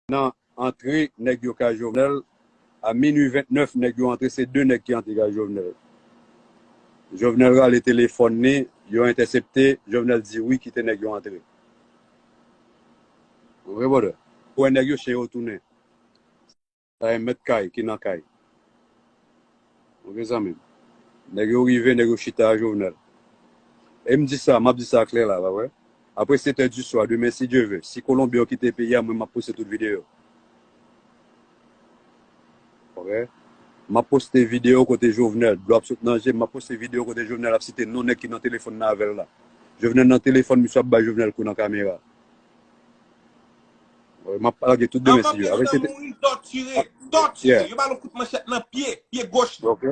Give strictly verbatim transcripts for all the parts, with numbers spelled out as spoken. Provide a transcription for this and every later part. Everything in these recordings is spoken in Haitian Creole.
nan antre nèg yo kay Jovenel, a minui vennèf, nèg yo antre, se de nèg ki antre kay Jovenel. Jovenel rale telefòn li, yo entèsepte, Jovenel di wi, kite nèg yo antre. Ou konprann, brother? Ou wè nèg yo, chen yo tounen. Sa e mèt kay ki nan kay. Ok, zanmi m. Nèg yo rive, nèg yo chita a Jovenel. E m di sa, m ap di sa klè la, pa vre? Apre sèt è di swa, demen, si Dye ve, si Kolonbyen yo kite peyi a, mwen, m ap poste tout videyo. Ok? M ap poste videyo kote Jovenel, dlo ap sot nan je m, m ap poste videyo kote Jovenel ap site non nèg ki nan telefòn nan avè l la. Jovenel nan telefòn, misye ap bay Jovenel kou nan kamera. M ap lage tout demen, si Dye ve. Apre sèt è, mouri, tòtire, tòtire. Yeah. Yo ba l yon kout manchèt nan pye, pye goch li. Ok.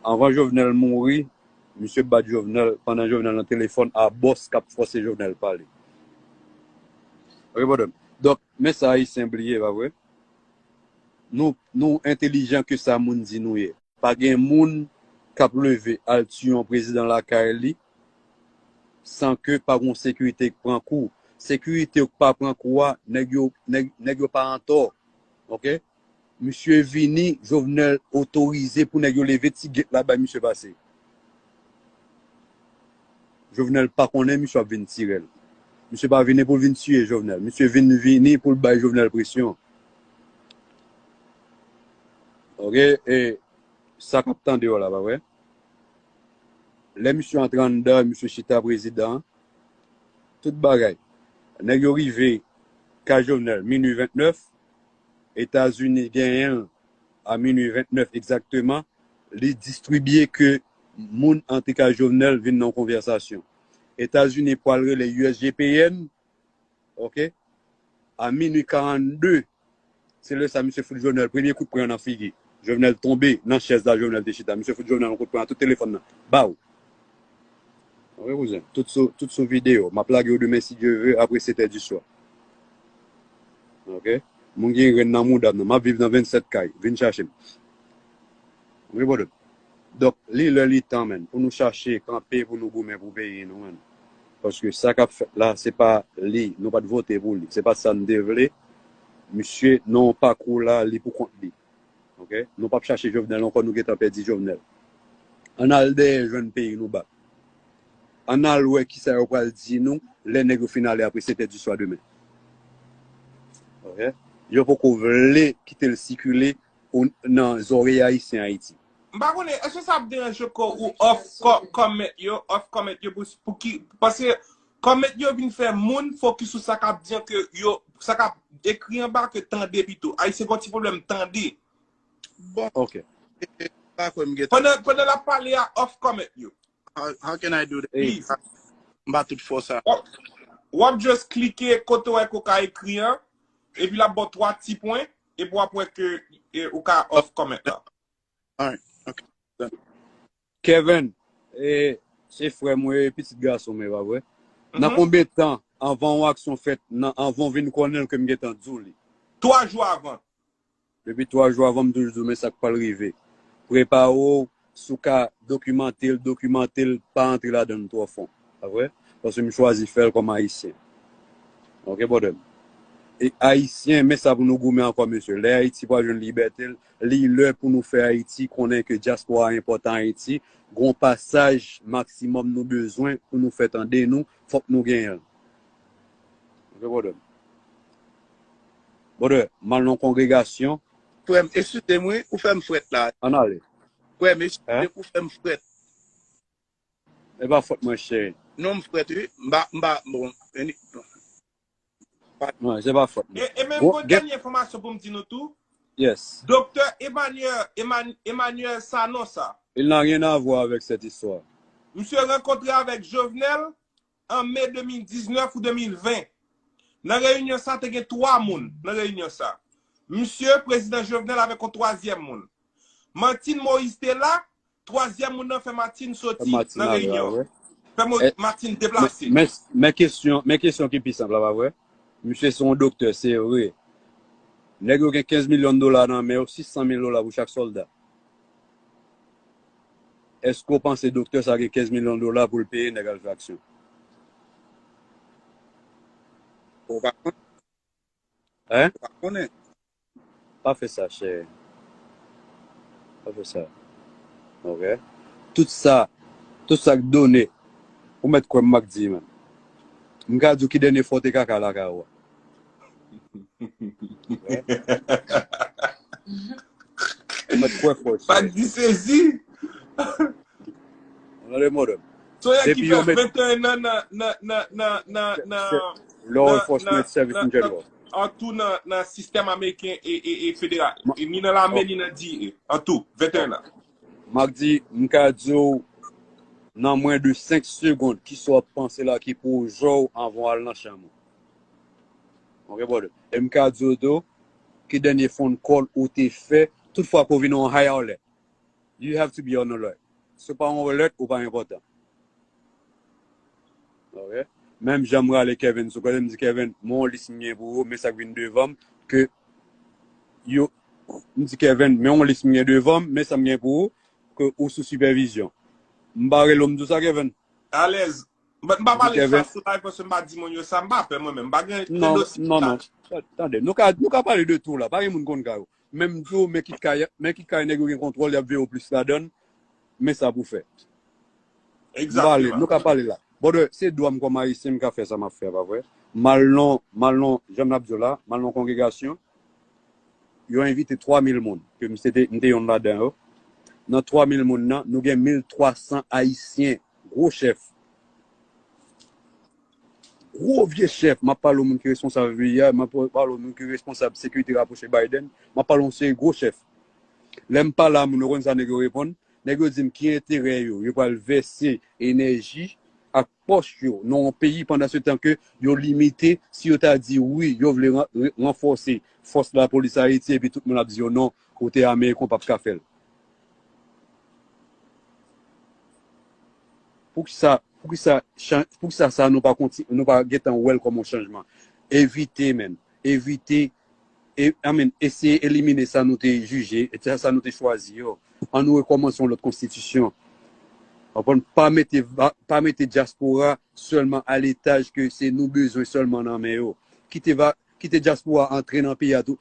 Anvan Jovenel mouri, misye bat Jovenel, pandan Jovenel nan telefòn a bòs k ap fòse Jovenel pale. Ok, brother. Donk, men sa Ayisyen bliye, pa vre? Nou, nou entèlijan ke sa moun di nou ye. Pa gen moun k ap leve al tiye yon prezidan lakay li san ke pa gon sekirite k pran kou. Sekirite yo k pa pran kou a, nèg yo, nèg, nèg yo pa antò. Ok? Misye vini, Jovenel otorize pou nèg yo leve ti gate la bay misye pase. Jovenel pa konnen misye ap vin tire l. Misye pa vini pou l vin tiye Jovenel. Misye vin vini pou l bay Jovenel presyon. Ok? E sa k ap tande yo la, pa vre? Lè misye antre anndan, misye chita prezidan, tout bagay. Nèg yo rive kay Jovenel, minui vennèf, Etazini genyen l a minui vennèf egzakteman, li distribye ke moun antre kay Jovenel vin nan yon konvèsasyon. Etazini pral rele U S G P N, ok, a minui karannde, se lè sa misye fout Jovenel premye kout pwen nan figi. Jovenel tonbe nan chèz la Jovenel te chita. Misye fout Jovenel yon kout pwen nan tout telefòn nan. Baw! Ok, kouzen. Tout sou, tout sou videyo. M ap lage yo demen, si Dye ve, apre sèt è di swa. Ok? Moun gen grenn nan mouda m nan. M ap viv nan vennsèt kay. Vin chache m. Ok, brother? Donk, li lè, li tan, menn, pou nou chache kanpe, pou nou goumen pou peyi nou, menn. Paske sa k ap fèt la, se pa li. Nou pa t vote pou li. Se pa sa n te vle. Misye, nan yon pakou la, li pou kont li. Ok? Nou p ap chache Jovenel ankò, nou gentan pèdi Jovenel. Ann al dèyè jwenn peyi nou bak. Ann al wè kisa yo pral di nou lè nèg yo fin ale apre sèt è di swa demen. Ok? Yo poko vle kite l sikile o, nan zòrèy Ayisyen Ayiti. M pa konnen, èske sa ap deranje kò ou off co-, comment yo, off comment yo pou, pou ki, paske comment yo vin fè moun fokis sou sa k ap di an ke yo, sa k ap ekri anba ke tande pito. Ayisyen gen yon ti pwoblèm tande. Bon. Ok. E, e, pa kwè m gentan. Pandan, pandan l ap pale a, off comment yo. How, how can I do that? Please. M pa tout fò sa. W ap, w ap just klike kote w wè ke w ka ekri an, epi l ap ba w twa ti pwen, epi w ap wè ke, e, ou ka off comment la. Alright, ok. Kevin, e, se frè mwen, e pitit gason mwen, pa vre? Nan konbyen tan anvan yon aksyon fèt, nan, anvan w vin konnen l ke m gentan di w li? Twa jou avan. Depi twa jou avan, m toujou di w, men sa k pral rive. Prepare w, si w ka dokimante l, dokimante l, pa antre ladan l twò fon. Pa vre? Paske m chwazi fè l kòm Ayisyen. Ok, brother m? E Ayisyen, men sa pou nou goumen ankò, mesye. Lè Ayiti pral jwenn libète l, li lè pou nou fè Ayiti konnen ke dyaspora a enpòtan Ayiti. Gon pasaj maksimòm nou bezwen pou nou fè tande nou, fòk nou genyen l. Ok, brother m? Brother, m al nan kongregasyon. Frè m, eskize m wi, ou fè m frèt la. Ann ale. Frè m, eskize m, ou fè m frèt. E pa fòt mwen, cheri. Non, m frèt wi. M pa, m pa, bon, any-, non, se pa fòt mwen. E, e menm gon dènye enfòmasyon pou m di nou tou. Yes. Doktè Emmanuel, Eman-, Emmanuel Sanon sa. Il n'a rien à voir avec cette histoire. Misye rankontre avèk Jovenel an me de mil diznèf ou de mil ven. Nan reyinyon sa, te gen twa moun nan reyinyon sa. Misye, prezidan Jovenel avèk yon twazyèm moun. Martine Moïse te la, twazyèm moun nan fè Martine soti nan reyinyon. Fè Mo-, Martine deplase. Men, men kesyon, men kesyon ki pi senp la, pa vre? Misye se yon doktè, se vre. Nèg yo gen kenz milyon dola nan men yo, sis san mil dola pou chak sòlda. Èske w panse doktè sa gen kenz milyon dola pou l peye nèg al fè aksyon? Ou pa konn. Hein? Ou pa konnen. Pa fè sa, chè. Pa fè sa. Ok? Tout sa, tout sa k done, ou mèt kwè m, m ak di, man. M ka di w ki dènye fwa w te kaka lakay ou a. Ou mèt kwè fò, Pa chè. di sezi. Ou tande, modèm. Soyè ki Depi fè yo met venteyen an nan, nan, nan, nan, nan, nan, Law nan, enforcement nan, service in nan, general. Antou nan, nan sistèm ameriken e, e, e federal. Ma- E ni nan lame, Ok. Ni nan D E A. Antou, venteyen an. M ap di, m ka di w, nan mwen de senk segonn, kisa w ap panse la ki pwojè w anvan w al nan chanm ou. Ok, brother? E m ka di w tou, ki dènye phone call ou te fè, tout fwa ke w vin yon high alert. You have to be on alert. Si w pa on alert, ou pa enpòtan. Ok? Menm jan m rale Kevin sou kote, m di, Kevin, men yon lis m gen pou ou, men sa k vin devan m, ke yo, m di, Kevin, men yon lis m gen devan m, men sa m gen pou ou, ke ou sou sipèvizyon. M pa rele w, m di w sa, Kevin. Alèz. But m pa M di, pale sa Kevin. Sou live paske m pa di moun yo sa, m pa pè mwen menm. M pa gen Non, dosye non, sa. Non. Tande, nou ka, nou ka pale de tou la. Pa gen moun konn kay ou. Menm tou, men kit kay, men kit kay nèg yo gen kontwòl, y ap veye w plis ladan l, men sa pou fè. M pale, Egzakteman. Nou ka pale la. Brother, se dwa m kòm Ayisyen, m ka fè sa m ap fè, pa vre? M al nan, m al nan, jan m ap di w la, m al nan kongregasyon, yo envite twa mil moun, ke m se te, m te yonn ladan yo. Nan twa mil moun nan, nou gen mil twa san Ayisyen, gwo chèf. Gwo vye chèf, m ap pale w moun ki responsab V I A, m ap pale w moun ki responsab sekirite rapwoche Biden, m ap pale w yon seri gwo chèf. Lè m pale a moun, ou konn sa nèg yo reponn? Nèg yo di m ki enterè yo, yo pral vèse enèji ak pòch yo nan yon peyi pandan se tan ke yo limite, si yo ta di wi, yo vle ran- re- ranfòse fòs lapolis Ayiti epi tout moun ap di yo non, kote Ameriken w p ap ka fè l. Poukisa, poukisa, chan- poukisa sa nou pa konti, nou pa gentan wè l kòm yon chanjman? Evite, men. Evite, e, I mean, eseye elimine sa nou te jije, e sa, sa nou te chwazi yo. Ann nou rekòmanse yon lòt konstitisyon. Konprann? Pa mete, va- pa mete dyaspora sèlman a letaj ke se nou bezwen sèlman nan men yo. Kite, va- kite dyaspora antre nan peyi a tou.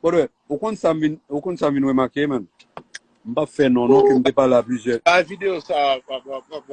Brother, ou konn sa m vin, ou konn sa m vin remake, man? M p ap fè non, non, ke m te pale a plizyè. Bay videyo sa, w ap, w ap, w ap,